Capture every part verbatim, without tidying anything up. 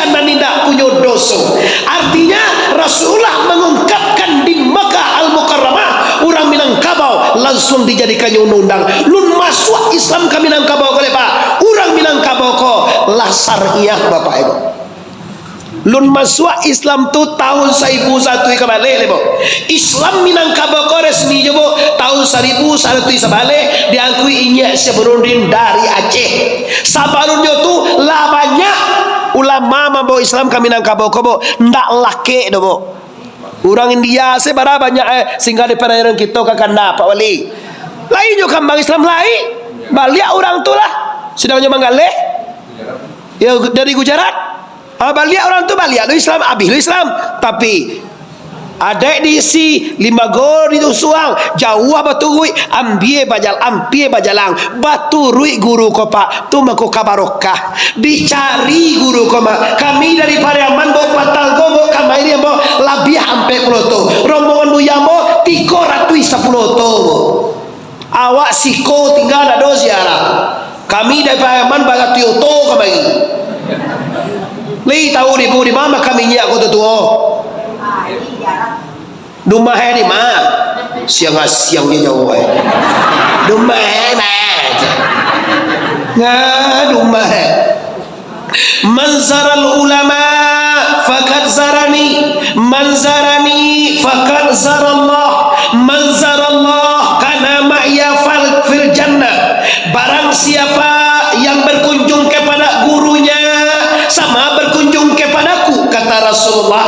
nan indak punyo doso. Artinya, Rasulullah mengungkapkan di Makkah Al-Mukarramah, urang Minangkabau langsung dijadikannyo undang-undang. Lun masuak Islam ka Minangkabau ko, lai, Pak. Urang Minangkabau ko lah syariah, Bapak Ibu. Lun masuak Islam tu tahun saribu saratuih ka baleh, lai, Bo. Islam Minangkabau ko resmi jo, Bo, tahun saribu saratuih sabaleh, diakui inyiak Syekh Burhanuddin dari Aceh. Sabalunnyo tu lah banyak ulama mambawa Islam ka Minangkabau ko, Bo. Ndak lakek doh, Bo. Urang India se bara banyak, eh, singgah di parairan kito ka Kanda, Pak Wali. Lai nyo kambang Islam, lai. Baliak urang tu lah. Sudah nyo manggaleh. Ya, dari Gujarat. Ah, baliak urang tu, baliak lo Islam, abih lo Islam. Tapi, adaik diisi, limbago disuang, jauah baturuik, ampia bajal-, ampia bajalang, baturuik guru ko, Pak, tu mako ka barokah. Dicari guru ko, Mak. Kami dari Pariaman, Bo, patang ko, Bo, kamari, Bo, labiah ampek puluah oto. Rombongan Buya, Bo, tigo ratuih sapuluah oto, Bo. Awak siko tingga ndak ado ziarah. Kami dari Pariaman baratuih oto kamari. Lai tahu di, Bu, di ma makam inyiak ko tu tuo? Dumah eh di ma? Siang-siang di jauah eh. Dumah eh ma? Nah, dumah eh. Man zaral ulama faqad zarani, man zarani faqad zarallah, man zarallah kana ma'ya fal-, fil jannah. Barang siapa yang berkunjung kepada gurunya, sama berkunjung kepadaku, kata Rasulullah.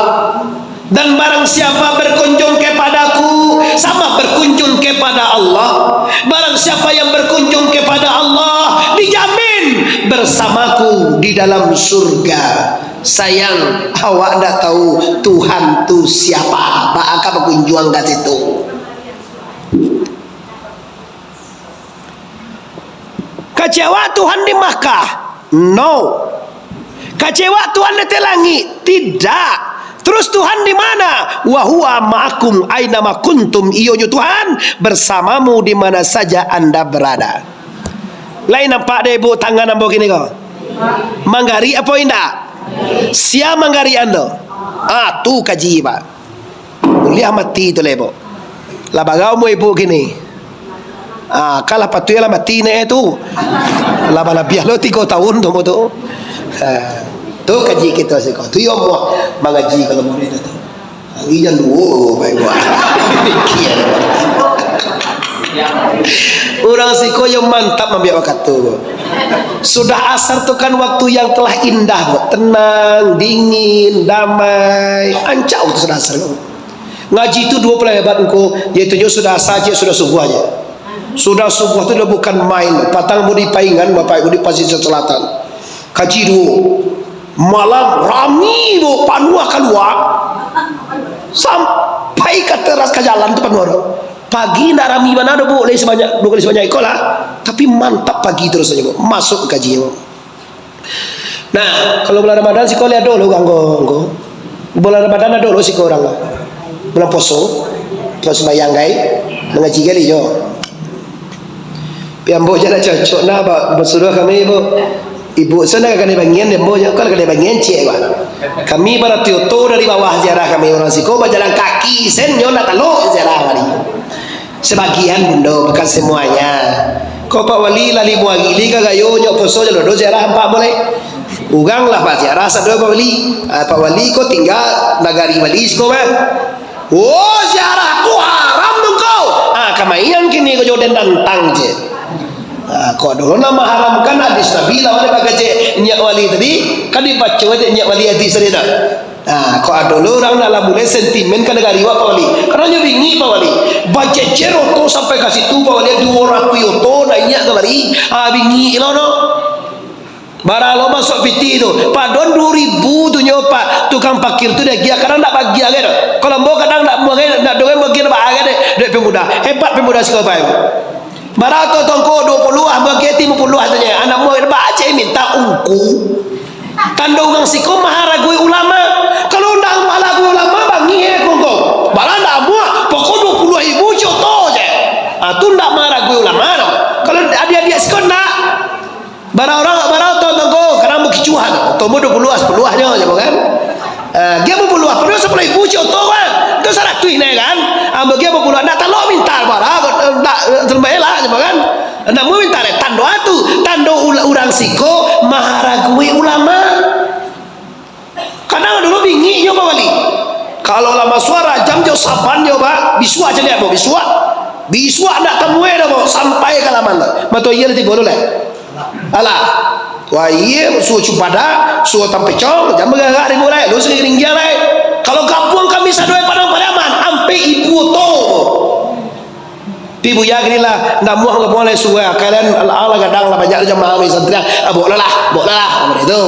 Dan barang siapa berkunjung kepadaku, sama berkunjung kepada Allah. Barang siapa yang berkunjung kepada Allah, dijamin bersamaku di dalam surga. Sayang, awak ndak tahu Tuhan tu siapa. Baa ka bakunjuang ka situ? Kecewa Tuhan di Makkah? No. Kecewa Tuhan di ateh langik? Tidak. Terus Tuhan di mana? Wa huwa ma'akum aina ma kuntum. Iyonyo Tuhan bersamamu di mana saja anda berada. Lai nampak dek Ibu tangan ambo kini ko? Manggarik apo indak? Sia manggarikan tu? Ah, tu kaji, Pak. Buliah mati tu lebo. Lah bara umua ibu kini? Ah, kan lah patuik lah mati nek tu. Lah balabiah lo tigo tahun tu, tu. Ha, tu kaji kito siko. Tu yo buah mangaji kalau murid tu. Hari jan duo, baik buah. Pikir. Urang siko yo mantap mambiak wakatu. Sudah asar tu kan waktu yang telah indah, Bu. Tenang, dingin, damai. Ancak waktu sudah asar tu. Ngaji tu duo paliang hebat ngko, yaitu nyo sudah asar ciek, sudah subuah ciek. Sudah subuah tu lah bukan main. Patang ambo di Paingan, Bapak Ibu, di Pasisir Selatan. Kaji duo. Malam rami, Bu, panuah kalua. Sampai ka teras ka jalan tu panuah tu. Pagi ndak rami bana doh, Bu, lai sabanyak, duo kali sabanyak iko lah. Tapi mantap pagi tu rasonyo, Bu. Masuk kaji, Bu. Nah, kalau bulan Ramadan siko lai ado lo urang ko, ko. Bulan Ramadan ado lo siko urang ko. Bulan puaso, kalau sumbayang gai, mangaji gai lai jo. Pi ambo jan ndak cocok nah, ba-, basuruah kami, Bu. Ibu sen ndak kanai bangian, ambo jo, kan kanai bangian ciek, Pak. Kami baratuih oto dari bawah ziarah kami urang siko, bajalan kaki, sen nyo ndak talok ziarah tadi. Sebagian bundo, bukan semuanya. Ko Pak Wali lah limo ari lai ka rayo, nyo poso jan lo do ziarah ampek ambo lai. Urang lah baziarah sado Pak Wali. Ah, Pak Wali ko tingga nagari Wali siko mah. Oh, ziarah ko haram tu ko. Ah, kamaian kini ko jo den tantang je. Ah, ko ado lo nan maharamkan hadis Nabi lah, wale bagacek nyiak wali tadi, kan dibaco je nyiak wali hadis tadi tu. Nah, kok ado lo urang nak lah mulai sentimen ka nagari awak, Pak Wali. Karano nyo bingik, Pak Wali. Bajejer oto sampai ka situ, Pak Wali, duo ratuih oto naiak kamari. Ah, bingik lo no. Bara lo masuak pitih tu. Padoan duo ribu tu nyo, Pak. Tukang parkir tu diagiah, kadang ndak bagiah gai tu. Kalau ambo kadang ndak amuah gai, ndak doh gai bagiah, ndak baa gai dek, dek pemuda. Hebat pemuda siko, Pak. Bara oto tongko duo puluah, amuah gai limo puluah tu nyo. Anak amuah gai baa cek minta ungku. Tando urang siko maharagoi ulama. Kalau ndak maharagoi ulama, bangih eh, kongko. Bara ndak amuah, pokok duo puluah ribu cek oto je. Ah, tu ndak maharagoi ulama tu. Kalau adiak-adiak siko ndak. Bara urang, bara oto tongko, kadang bakicuah tu. Umur dua puluah, sapuluah nyo, cuma kan. Ah, dia umur dua puluah, sapuluah ribu cik oto kan. Tu saratuih nai kan. Ambo dia umur dua puluah, nak talok minta bara, nak, eh, sembah lah, cuma kan. Nak mau minta le, tando atu, tando ula-, urang siko maharagui ulama. Kadang dulu bingik nyo, Pak Wali. Kalau lah masuak rajam jo saban jo, Pak, bisuak caliak, Pak, bisuak. Bisuak ndak tamue dah, Pak, sampai ka laman dah. Mato iya lah tibo tu lah. Alah. Wah, iya, suo cupada, suo tampecong, jan bagagak ribu lai, lu sagigi ringgiang lai. Kalau gabuang kami sadoi Padang Pariaman, ampek ibu oto. Pi buya gini lah, ndak muah gabuang lai suo, kalian alah gadang lah, banyak jamaah mai santri, ah, bawa lah, bawa lah, bawa itu.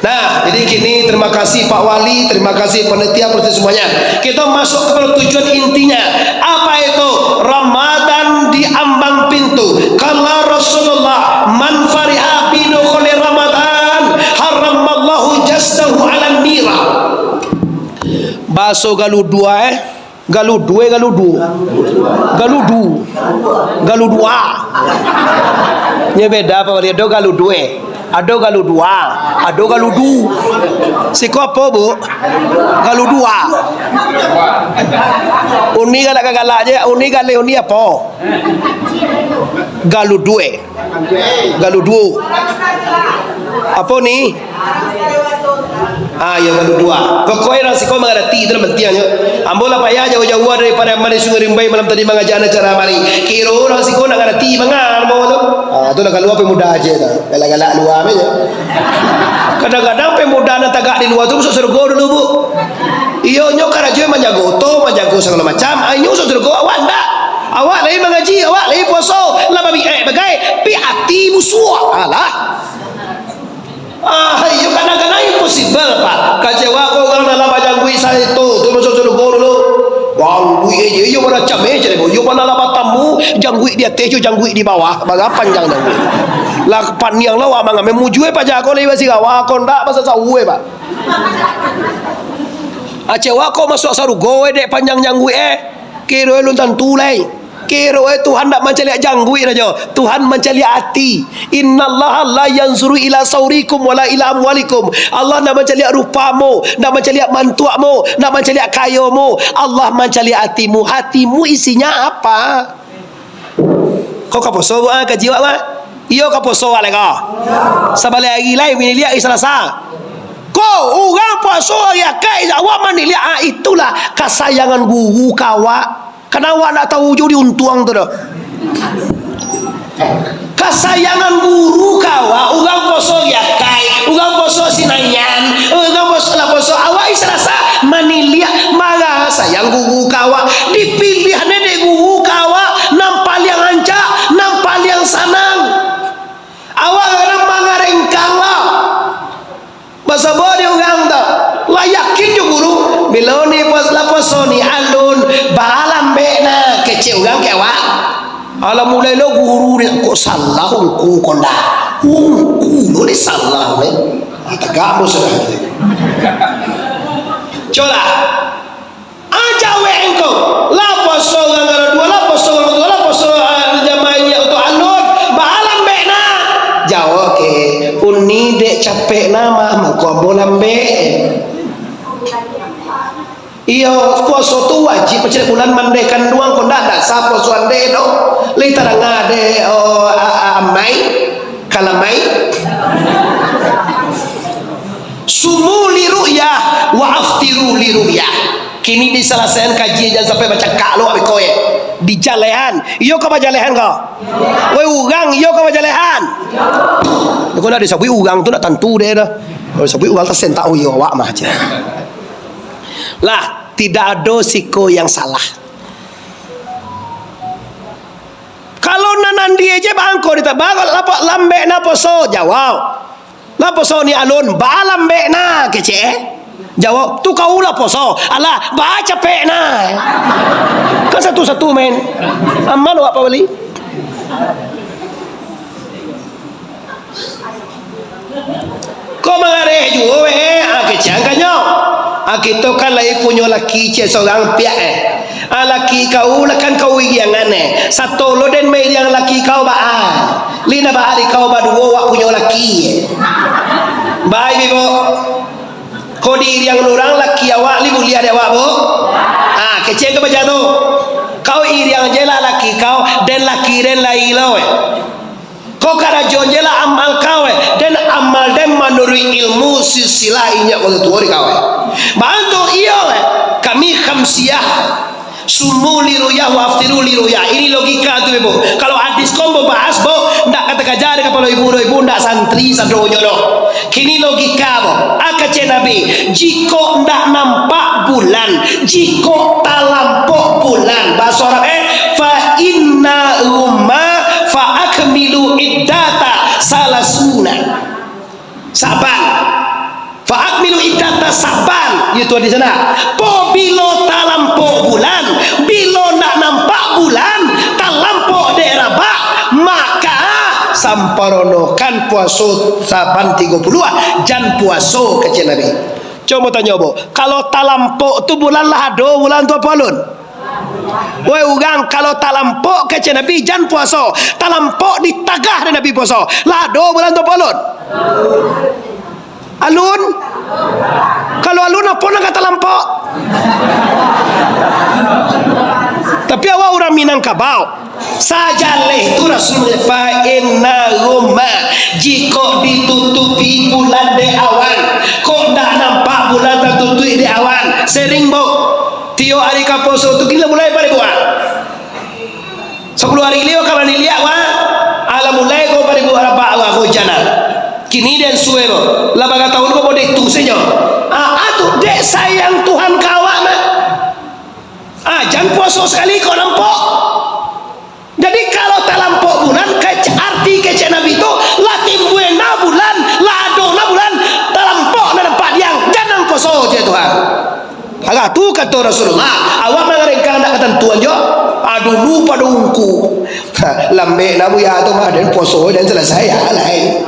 Nah, jadi kini terima kasih Pak Wali, terima kasih panitia, panitia semuanya. Kita masuk kepada tujuan intinya. Apa itu? Ramadan di ambang pintu. Kala Rasulullah, "Man fariha bidukhuli Ramadan, haramallahu jasdahu alan nira." Baso Galudu, eh. Galudu, eh, Galudu. Galudu. Galudua. Nyo beda, Pak Wali, ado Galudu, eh. Ado Galudua, ado Galudu. Siko apo, Bu? Galudua. Uni galak-galak je, uni galeh uni apo? Galudue. Galuduo. Apo ni? Ah, iyo, galuduo. Pokoknyo urang siko mangarati, itu lah pantiangnyo. Ambo lah payah jauah-jauah dari Pariaman di Sungai Rimbai malam tadi mangaja acara mari. Kiro urang siko nak ngarati mangan ambo tu. Ah, tu lah kalua pemuda Aceh tu. Galak-galak lua bae nyo. Kadang-kadang pemuda nan tagak di lua tu masuak sarugo dulu, Bu. Iyo, nyo karajo manjago oto, manjago sagalo macam. Ah, inyo masuak sarugo, awak ndak. Awak lai mangaji, awak lai puaso, lah babiek bagai, pi ati musuah. Alah. Ah, iyo, kadang-kadang impossible, Pak. Kecewa ko urang nan lah bajangguik saito, tu masuak sarugo dulu. Jangguik aja, iyo, macam eh, jadi, iyo, mana lah batamu, jangguik di ateh, jo jangguik di bawah, bara panjang jangguik. Lah paniang lah, wak mangameh mujue paja ko lai basirawa, ko ndak basasau, eh, Pak. Aceh wak ko masuak sarugo, eh, dek panjang jangguik, eh. Kiro alun tantu lai. Kiro, eh, Tuhan ndak mancaliak jangguik rajo. Tuhan mancaliak ati. "Innallaha la yanzuru ila saurikum wala ila amwalikum." Allah ndak mancaliak rupamu, ndak mancaliak mantuakmu, ndak mancaliak kayomu. Allah mancaliak atimu. Hatimu isinya apa? Ko ka puaso, Bu, ah, kaji wak, Mak? Iyo, ka puaso wak lai ko. Sabaleh ari lai, maniliak ari Salasa. Ko, urang puaso ari Akaik, awak maniliak, ah, itulah kasayangan guru ka awak. Karano awak ndak tahu jo diuntuang tu doh. Kasayangan guru ka awak, urang puaso ari Akaik, urang puaso Sinayan, urang puaso lah puaso, awak ari Salasa maniliak, marasa sayang guru ka awak, dipiliah nyo dek guru ka awak, nan paliang rancak, nan paliang sanang. Awak kadang mangarengkang lah. Basabab di urang tu, lah yakin jo guru, bilo ni puas-, lah puaso ni alun, baa lambek nah, kecek urang ka awak. Alah mulai lo guru ni, kok salah ungku ko ndak? Ungku lo ni salah ni. Ah, tagak bos lah. Colah. Ah, jawek engkau. Lah puaso urang Galuduo, lah puaso urang tu, lah puaso, ah, jamaah inyo tu alun. Baa lambek nah. Jawek ke, uni dek capek nah mah, mangko ambo lambek. Iyo, puaso tu wajib, macam bulan mandeh kanduang, ko ndak, ndak sah puaso andeh tu. Lai tarang dek, oh, a-, a-, amai, kalamai. Sumu li ru'yah, wa aftiru li ru'yah. Kini disalasaian kaji, jan sampai bacakak lo, abih ko, eh. Dijalehan. Iyo ka bajalehan ko? Woi urang, iyo ka bajalehan? Ko ndak disabuik urang tu ndak tantu dek dah. Kalau disabuik urang tasentak, oh iyo, awak mah, cek. Lah, tidak ado siko yang salah. Kalau nan andi aja bangko ditaba, kalau lambek nah puaso, jawab. Lah puaso ni alun, baa lambek nah, kecek. Jawab, tu kau lah puaso. Alah, baa capek nah. Kan satu-satu main. Aman awak Pak Wali. Ko mangareh juo, eh, ah, kecek angkanyo. Ah, kito kan lai punyo laki ciek sorang piak, eh. Ah, laki kau lah kan kau iriangan, eh. Sato lo den mairiang laki kau baa. Lai ndak baa ari kau baduo wak punyo laki, eh. Baik, Ibu. Ko diiriang urang, laki awak lai buliah dek awak, Bu? Ah, kecek ka baca tu. Kau iriang je lah laki kau, den laki den lai lo, eh. Kau karajoan je lah amal kau, eh. Den amal den manuruik ilmu silsilah inyak kau tuo di kau, eh. Bantu iyo, eh. Kami khamsiyah. Sumu li ruyah wa aftiru li ruyah. Ini logika tu, Ibu. Kalau hadis ko ambo bahas, Bu, ndak ka takaja dek kapalo ibu doh, ibu ndak santri sadonyo doh. Kini logika, Bu. A kecek Nabi, jikok ndak nampak bulan, jikok talampok bulan, bahaso Arab, eh, fa inna rumma fa akmilu iddata salasuna. Sa'ban. Fa akmilu iddata Sa'ban, itu di sana. Pabilo talampok bulan, bilo ndak nampak bulan, talampok dek rabak, maka samparonokan puaso Sa'ban tigo puluah, jan puaso, kecek Nabi. Cubo tanyo, Bu, kalau talampok tu bulan lah ado, bulan tu apo alun? Woi urang, kalau talampok kecek Nabi jan puaso, talampok ditagah dek Nabi puaso, lah ado bulan tu apo alun? Alun? Kalau alun, apo nan ka talampok? Tapi awak urang Minangkabau. Sajaleh tu Rasul, fa inna rumma, jikok ditutupi bulan dek awan, kok ndak nampak bulan tatutuik dek awan, sering, Bu. Tiok ari ka puaso tu, kini lah mulai paribuan. Sapuluah ari liau ka maniliak, wah. Alah mulai ko paribuan rabak, wah, ko jana. Kini den suwe ko. Lah bagatau ko model tu sajo. Ah, ah, tu dek sayang Tuhan ka awak mah. Ah, jan puaso sakali kok nampak. Jadi, kalau talampok bulan, kec-, arti kecek Nabi tu, lah timbua na bulan, lah ado na bulan, talampok na nampak diang, jan puaso, cek Tuhan. Agak tu kato Rasulullah, awak mangarengkang ndak katantuan jo, ah, dulu pado ungku. Lambek na buya tu mah, den puaso den salasai, ya, lai.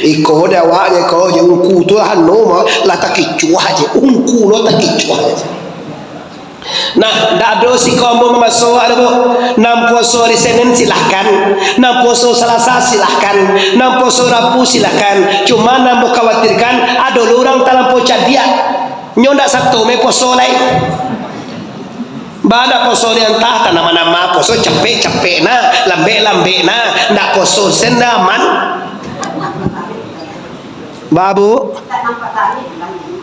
Iko dek awak je ko, je ungku tu lah anu mah, lah takicuah je, ungku lo takicuah je. Nah, ndak ado siko ambo mamaso, ado, Bu. Nan puaso ari Senin, silahkan. Nan puaso Salasa, silahkan. Nan puaso Rabu, silahkan. Cuma nan ambo khawatirkan, ado lo urang talampau cadiak. Nyo ndak sato me puaso lai. Ba, ndak puaso ni antah tanama-nama, puaso capek-capek nah, lambek-lambek nah, ndak puaso sen dah aman. Ba, Bu?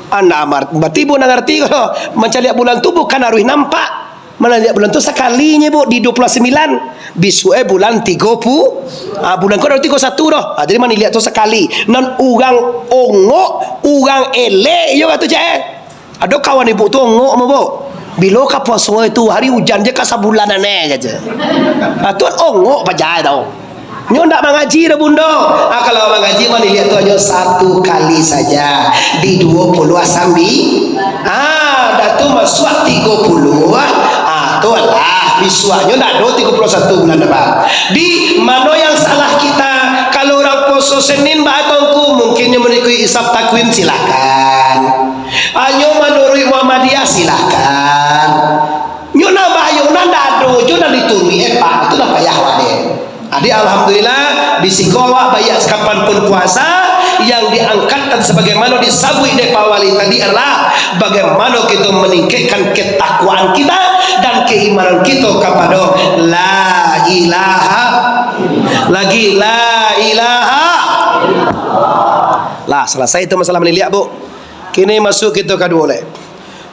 Anda amar-, berarti Bu ndak ngarti kalau mancaliak bulan tu bukan harus nampak. Manaliak bulan tu sakali nyo, Bu, di dua puluh sambilan. Bisuak e bulan tigo puluah, ah, bulan ko dari tigo satu doh. Ah, jadi maniliak tu sakali. Nan urang ongok, urang elek, iyo ka tu, cek? Ado kawan ibu tu ongok mah, Bu. Bilo ka puaso itu, hari ujan je ka sabulan aneh, kato. Ah, tu ongok paja tau. Nyo ndak mangaji doh, Bundo. Ah, kalau mangaji mah dilihat tu hanyo satu kali saja di dua puluah sambi-, ah, dah tu masuak tigo puluah. Ah, tu alah, bisuaknyo ndak ado tigo puluah satu bulan depan. Di mano yang salah kita? Kalau urang puaso Senin ba atau Ngku, mungkin nyo mengikuti isab takwim, silakan. Hanyo manuruik Muhammadiyah, silakan. Nyo nan bahayo, nan dado jo nan dituruik, eh, Pak, tu lah payah awak deh. Jadi, alhamdulillah, di siko awak baiak sakapan pun puasa, yang diangkatkan sabagaimano disabuik dek Pak Wali tadi adalah bagaimano kito maningkekkan ketakwaan kita dan keimanan kito kapado la ilaha, lagi la ilaha. Lah, salasai tu masalah maniliak, Bu. Kini masuak kito kaduo lai.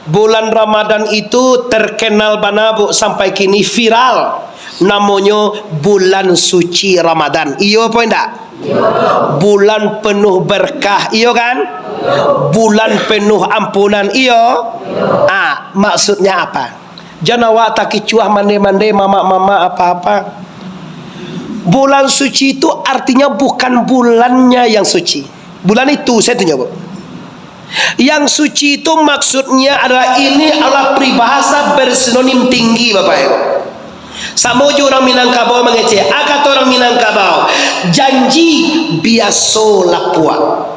Bulan Ramadan itu terkenal bana, Bu, sampai kini viral. Namonyo bulan suci Ramadan. Iyo apo indak? Iyo. Bulan penuh berkah, iyo kan? Iyo. Bulan penuh ampunan, iyo. Iyo. Ah, maksudnya apa? Jan awak takicuah mande-mande, mamak-mamak, apa-apa. Bulan suci itu artinya bukan bulannya yang suci. Bulan itu, saya tunjuk, Bu. Yang suci itu maksudnya adalah, ini adalah peribahasa bersinonim tinggi, Bapak Ibu. Samo jo urang Minangkabau mangecek, ah, kato urang Minangkabau, janji biaso lapuak,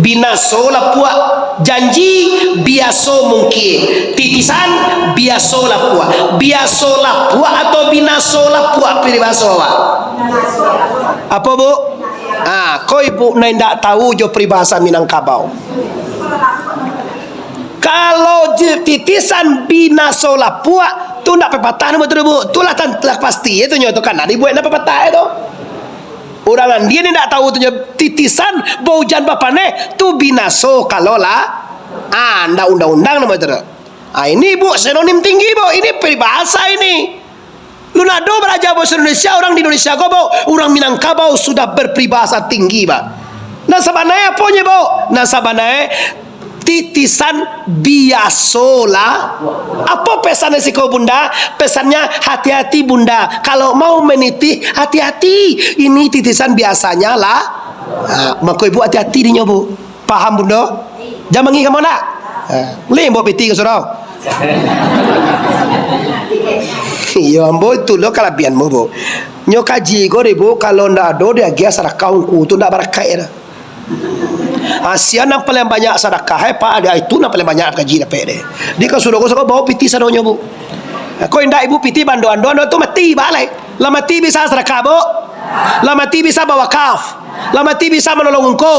binaso lapuak, janji biaso mungkie, titisan biaso lapuak, biaso lapuak atau binaso lapuak, pilihan bahaso awak. Apo, Bu? Ah, ko ibu nan indak tahu jo paribahasa Minangkabau. Kalau je titisan binaso lapuak, tu ndak pepatah namo tu, Bu. Tu lah tan-, lah pasti itu nyo tu, kan dibuek nan pepatah itu. Urang andian indak tahu tu nyo, titisan baujan bapaneh, tu binaso kalau lah, ah, ndak undang-undang namo tu. Ah, ini, Bu, sinonim tinggi, Bu. Ini paribahasa ini. Lu ndak ado baraja bahasa Indonesia, urang di Indonesia ko, Bu, urang Minangkabau sudah berperibahasa tinggi, Pak. Nan sabananyo apo nyo, Bu? Nan sabananyo titisan biaso lah. Apo pesan dari siko, Bunda? Pesannyo, hati-hati, Bunda. Kalau mau menitih, hati-hati. Ini titisan biasanya lah. Ha, mako ibu hati-hati dinyo, Bu. Paham, Bunda? Jan mangih ka ambo ndak? Ha, leh ambo pitih ka surau. Iyo, ambo tu lo kalabiahan ambo, Bu. Nyo kaji ko deh, Bu, kalau ndak ado diagiah sadakah ungku tu ndak barakaik dah. Ha, sia nan paling banyak sadakah, eh, Pak, ada itu nan paling banyak kaji dapek deh. Di ka surau ko sako bawa pitih sadonyo, Bu. Ha, ko indak ibu pitih bando-ando, ando tu mati balai. Lah mati bisa sadakah, Bu? Lah mati bisa bawakaf? Lah mati bisa manolong ungku?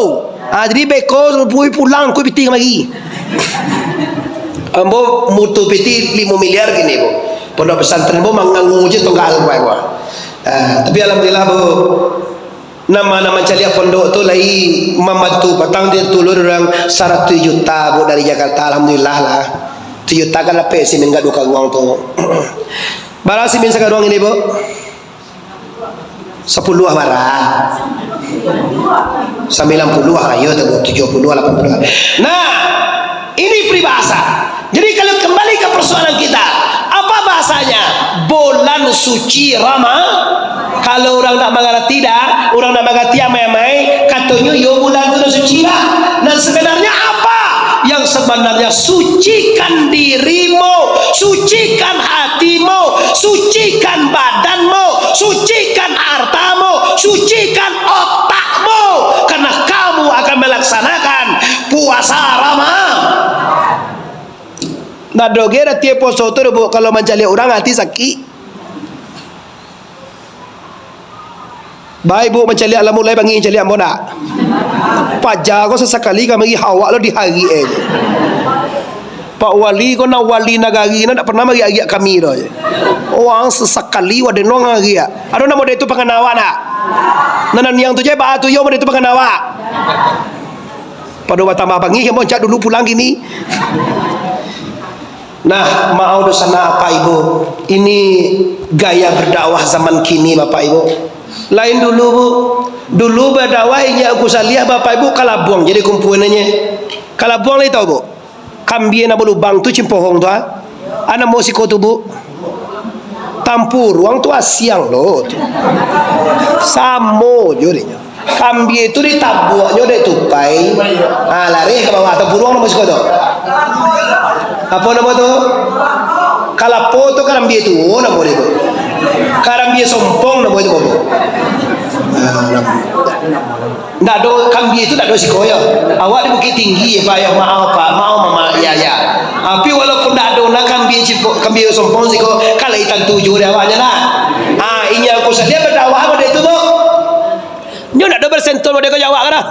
Ha, jadi beko pui pulang ku pitih kamari. Ambo mutu pitih limo miliar kini, Bu. Pondok pesantren ambo mangangu je tunggal buai, Bu. Ha, tapi alhamdulillah, Bu. Nama-nama caliak pondok tu lai mambantu patang dia tulun urang saratuih juta, Bu, dari Jakarta. Alhamdulillah lah. Saratus juta kan dapek simin ka duo karuang tu. Bara simin sakaruang ini, Bu? Sapuluah bara. Sambilan puluah, ayo tu, Bu, tujuah puluah, lapan puluah. Nah, ini peribahasa. Jadi, kalau kembali ke persoalan kita, apa bahasanya? Bulan suci Rama-, kalau urang ndak mangarati dah, urang ndak mangarati amai-amai, katonyo, "Yo, bulan tu lah suci lah." Nah, sebenarnya apa? Yang sebenarnya, sucikan dirimu, sucikan hatimu, sucikan badanmu, sucikan hartamu, sucikan otakmu, karena kamu akan melaksanakan puasa Rama-, Ndak doh ge arati puaso tu doh, Bu, kalau mancaliak urang ati sakik. Bae, Bu, mancaliak lah mulai bangih caliak ambo ndak? Paja ko sasakali kamari awak lo diharik e. Pak Wali ko nan wali nagari, nan ndak pernah mariak-riak kami doh. Wah, sasakali waden lo ngariak. Ado namo dek tu pangana awak ndak? Nan niang tu je, baa tu yo, namo dek tu pangana awak. Pado batambah bangih, ambo jak dulu pulang kini. Nah, maaf doh sanak Bapak Ibu. Ini gaya berdakwah zaman kini, Bapak Ibu. Lain dulu, Bu. Dulu badakwah inyak Ungku Saliah, Bapak Ibu, kalabuang jadi kumpuanannya. Kalabuang lai tahu, Bu? Kambia nan balubang tu, cimpohong tu, ah. Anak mau siko tu, Bu. Tampuruang tu asiang lo tu. Samo jo dek nyo. Kambia tu ditabuaknyo dek tupai. Ha, lareh ka bawah, tampuruang namo siko tu. Apo namo tu? Kalapo tu karambia tu, oh, namo dia tu. Karambia sompong namo itu, Bu. Ha, namo. Ndak ado kambia tu, ndak ado siko yo. Awak di Bukittinggi, Pak, yo, maaf, Pak. Maaf, Mama. Ya, ya. Tapi walaupun ndak ado nah kambia cipo-, kambia sompong siko, ka lai tantu juo dek awaknyo lah. Ah, inyo Ungku Saliah badakwah model tu, Bu. Nyo ndak ado bersentuh model ko jo awak kan dah.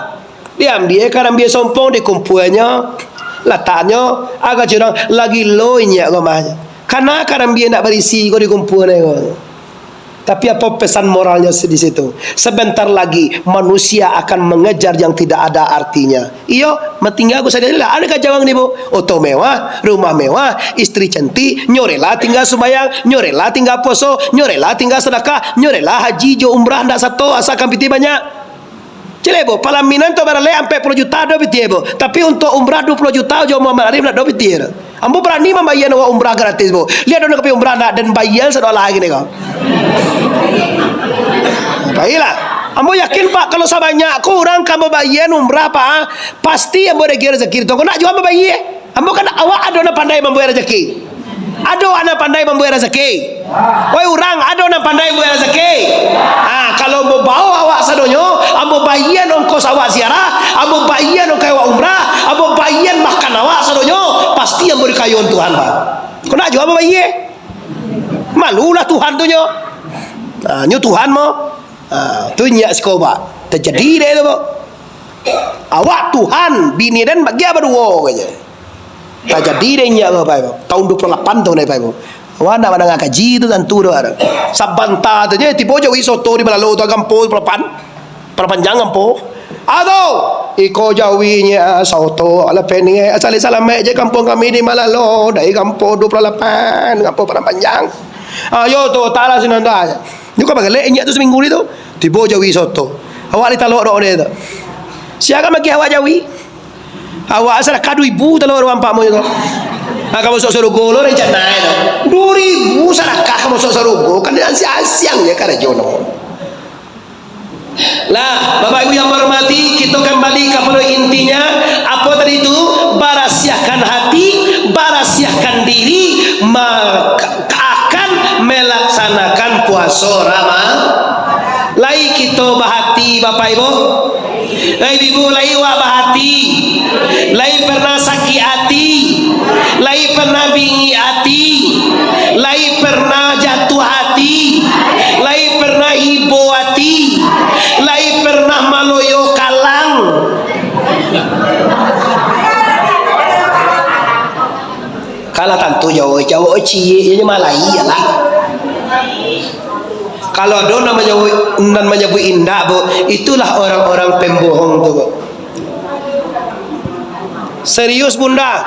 Diambiak karambia sompong, dikumpuanyo, lataknyo, agak curang, lagi lo inyak ko mah. Kana karambia ndak barisi ko dikumpuan ko. Tapi apo pesan moralnyo di situ? Sebentar lagi manusia akan mengejar yang tidak ada artinya. Iyo, matingga ko sadonyo lah. Ado ka jawang ni, Bu. Oto mewah, rumah mewah, istri cantik, nyo rela tingga sumbayang, nyo rela tingga puaso, nyo rela tingga sadakah, nyo rela haji jo umrah ndak sato, asakan pitih banyak. Cek lai, Bu, palaminan tu baralek ampek puluah juta ado pitih, Bu. Tapi untuak umrah duo puluah juta jo Muhammad Arif ndak ado pitih. Ambo barani mambayia awak umrah gratis, Bu. Liek ado nan ka pai umrah ndak, den bayia sadoalah kini ko. Pailah. Ambo yakin, Pak, kalau sabanyak ko urang ka ambo bayia umrah, Pak, pasti ambo dek rezeki tu. Ko ndak juo ambo bayia. Ambo kan awak ado nan pandai mambuek rezeki. Ado nan pandai mambuek rezeki. Woi urang, ado nan pandai mambuek rezeki. Ha, kalau ambo bao awak sadonyo, ambo bayia ongkos awak ziarah, ambo bayia ongkos awak umrah, ambo bayia makan awak sadonyo, pasti ambo dikayoan Tuhan, Pak. Ko ndak juo ambo bayia. Malulah Tuhan tu nyo. Ha, nyo Tuhan mo. Ha, tu inyak siko, Pak. Tajadi dek tu, Pak. Awak Tuhan, bini den bagian baduo, katonyo. Tajadi dek inyo, Bapak Ibu. Tahun dua puluh lapan tahun, Bapak Ibu. Awak ndak mandanga kaji tu tantu doh. Sabanta tu je, tibo jawi soto di balalo tu, gampo dua puluh lapan. Parapanjang gampo. Atau, iko jawi nyo, ah, soto, ala peni, eh. Asal salamaik je kampuang kami di Malalo, dari gampo dua puluh lapan, gampo Parapanjang. Ayo tu, talah sinan dah. Nyo ka bagalek inyo tu saminggu ni tu. Tibo jawi soto. Awak ditalok dek den tu. Sia ka magiah awak jawi? Awak sadakah duo ribu talok dek ampakmu tu. Ah, ka masuak sarugo lo rencana tu. Duo ribu sadakah ka masuak sarugo, kan asiang-asiang je karajo no. Lah, Bapak Ibu yang hormati, kita kembali kepada intinya. Apa tadi tu? Barasiahkan hati, barasiahkan diri, maka akan melaksanakan puasa Rama-, lai kito bahati, Bapak Ibu? Lai, Ibu, lai wak bahati? Lai pernah sakik ati? Lai pernah bingik ati? Lai pernah jatuah ati? Lai pernah ibo ati? Lai pernah maloyo kalang? Kalah tantu jawab, jawab ciek je malai lah. Kalau ado nan manyabuik, nan manyabuik indak, Bu, itulah orang-orang pembohong tu, Bu. Serius, Bunda.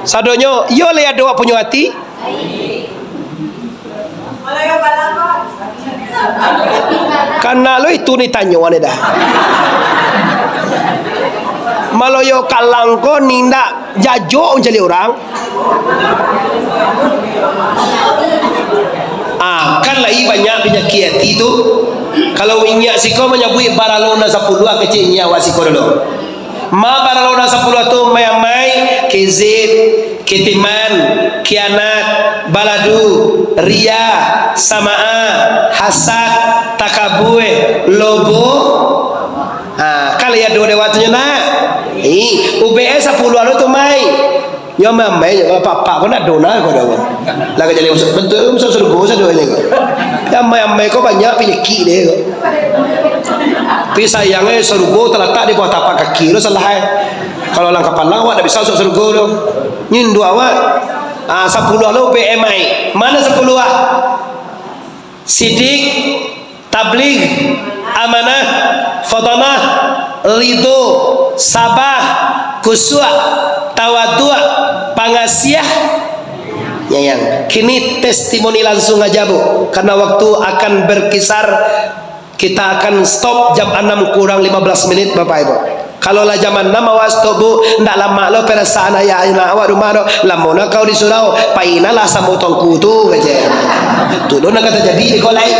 Sadonyo, iyo lai ado awak punyo ati? Kana lo itu ni tanyo ni dah. Maloyo kalang ko ni ndak jajok mancaliak urang. Ah, kan lai banyak panyakik ati tu. Kalau inyak siko manyabuik baralo nan sapuluah kecek inyak awak siko dulu. Ma baralo nan sapuluah tu, amai-amai, kizib, kitiman, kianat, baladu, riya, sama'a, hasad, takabue, lobo. Ha, kan lai ado dek waktunyo nak. Ih, ubek e sapuluah lo tu, mai. Nyo amai-amai nyo, apak-apak ko ndak ado nah ko dah ko. Lah ka jadi masuk, bantuak masuk sarugo sadoanyo ko. Yo amai-amai ko banyak panyakik deh ko. Tapi sayang e, sarugo talatak di bawah tapak kaki lo salah e. Kalau alang kapalang awak ndak bisa masuk sarugo doh. Nyo induak awak. Ah, sapuluah lo B M I. Mano sapuluah? Sidik, tablig, amanah, fatanah, ridho, sabah, khusyuk, tawaduk, pangasiah, nyayang. Kini testimoni langsung aja, Bu, karena waktu akan berkisar, kita akan stop jam anam kurang lima belas menit, Bapak Ibu. Kalau lah jam anam awak stop, Bu, ndak lamak lo perasaan ayah anak awak rumah tu. Lamo nah kau di surau, payi nah lah samo tuangku tu, kecek. Tu lo nan ka tajadi di kolai.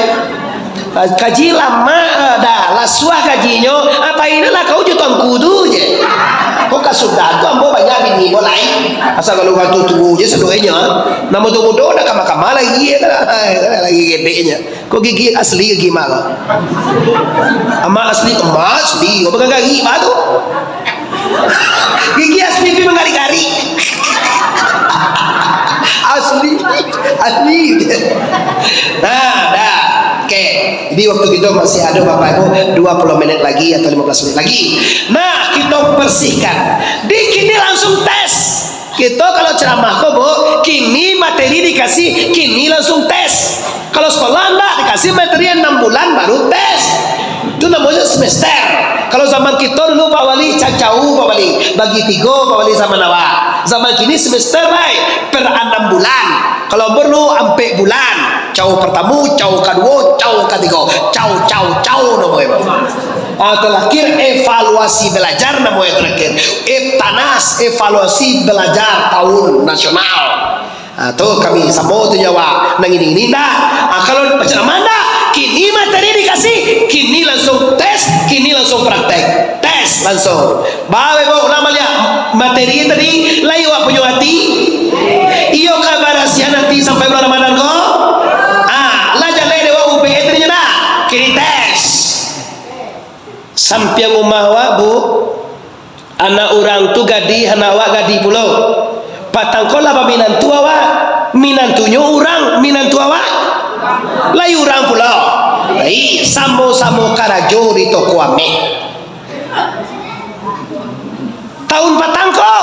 Ah, kaji lamak, ah, dah, lah suah kajinyo, ah, payi nah lah kau jo tuangku tu, je. Kok ka sudah tu ambo banyak bini ko lai. Asal kalau urang tu tuo je sadoanyo, ah. Nan mudo-mudo dah kama-kama lagi, lagi gedeknyo. Kok gigi asli gigi mak ko? Amak asli, amak asli. Kok bagagari mak tu? Gigi asli pi manggarik-garik. Asli, asli. Nah, dah. Oke. Jadi waktu kita masih ada, Bapak Ibu, dua puluh menit lagi atau lima belas menit lagi. Nah, kita bersihkan. Di kini langsung tes. Kito kalau ceramah ko, Bu, kini materi dikasih, kini langsung tes. Kalau sekolah ndak, dikasih materi enam bulan baru tes. Itu namanya semester. Kalau zaman kito dulu, Pak Wali, cacau, Pak Wali. Bagi tigo, Pak Wali, zaman awak. Zaman kini semester, baik. Per enam bulan. Kalau perlu, ampek bulan. Cau pertamo, cau kaduo, cau katigo. Cau, cau, cau, namonyo. Ah, terakhir evaluasi belajar namonyo terakhir. Ep-, tanas, evaluasi belajar tahun nasional. Ah, tu kami samo tu nyawa. Nang ini, ini ndak. Ah, kalau macam mana ndak? Kini materi dikasih, kini langsung tes, kini langsung praktek. Tes langsung. Bapak Ibu, ulang baliak materi tadi, lai awak punyo ati? Iyo ka barasiahan ati sampai bulan Ramadan ko? Ah, lah jaleh dek awak U B S tadi nyo ndak? Kini tes. Sampiang umah awak, Bu. Anak urang tu gadih, anak awak gadih pulo. Patang ko lah baminantu awak. Minantunyo urang, minantu awak lai urang pulo. Lai, samo-samo karajo di toko ameh. Taun patang ko,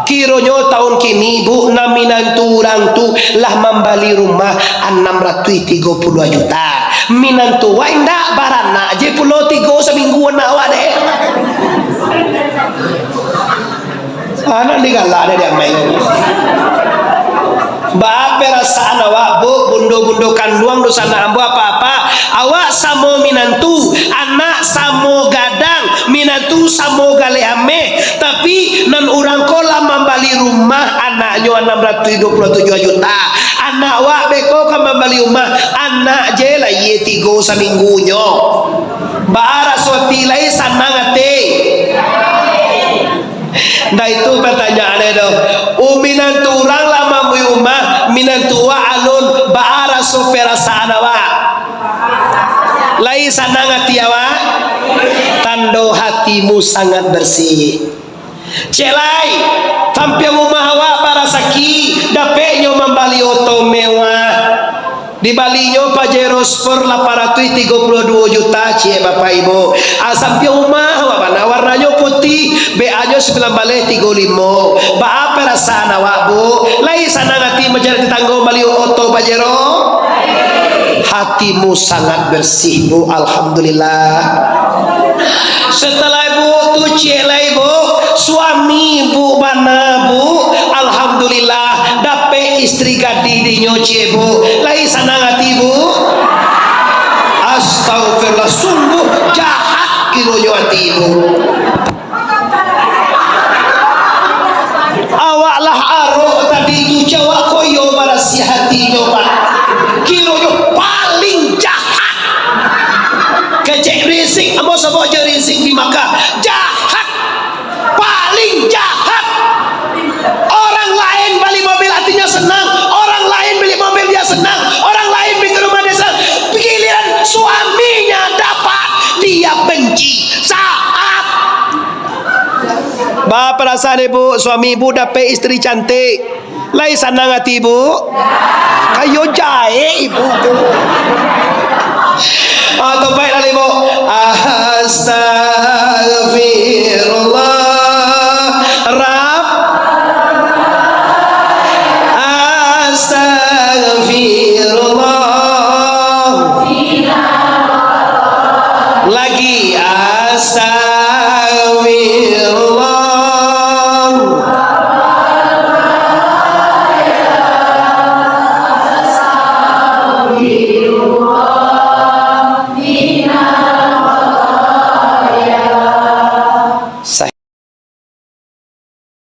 kironyo taun kini, Bu, nan minantu urang tu lah mambali rumah anam ratuih tigo puluah juta. Minantu wak indak, baranak je pulo tigo, saminggu anak awak deh. Anak digalak deh di amai. Baa perasaan awak, Bu, bundo-bundo kanduang, dunsanak ambo, apa-apa? Awak samo minantu, anak samo gadang, minantu samo galeh ameh, tapi nan urang ko lah mambali rumah anaknyo anam ratuih duo puluah tujuah juta. Anak awak beko ka mambali rumah, anak je lah iye tigo saminggunyo. Baa raso ati, lai sanang ati? Ndak itu pertanyaan e doh. U minantu urang lah mambali rumah, minantu awak alun, baa raso perasaan awak? Lai sanang ati awak? Tando hatimu sangat bersih. Ciek lai, sampiang rumah awak barasaki, dapeknyo mambali oto mewah. Dibalinyo Pajero Sport lapan ratuih tigo puluah duo juta, ciek Bapak Ibu. Ah, sampiang rumah awak bana, warnanyo putiah, B A-nyo sambilan baleh tigo limo. Baa perasaan awak, Bu? Lai sanang ati mancari tatanggo mambali oto Pajero? Hatimu sangat bersih, Bu. Alhamdulillah. Setelah ibu tu, ciek lai, Bu, suami ibu bana, Bu, alhamdulillah, dapek istri gadih dinyo, ciek, Bu. Lai sanang ati, Bu? Astagfirullah, sungguh jahat kironyo ati ibu. Awak lah arok tadi tu, jawab ko iyo barasiah hatinyo, Pak. Kironyo paling jahat. Kecek Rizik, ambo sabok je Rizik di Makkah. Jahat. Paling jahat. Orang lain bali mobil, hatinya senang. Orang lain beli mobil, dia senang. Orang lain pergi ke rumah, dia senang. Giliran suaminya dapat, dia benci. Jahat. Baa perasaan ibu, suami ibu dapek istri cantik? Lai sanang ati ibu? Kayo jaek ibu tu. Ah, tobaik lah ibu. Astagfirullah.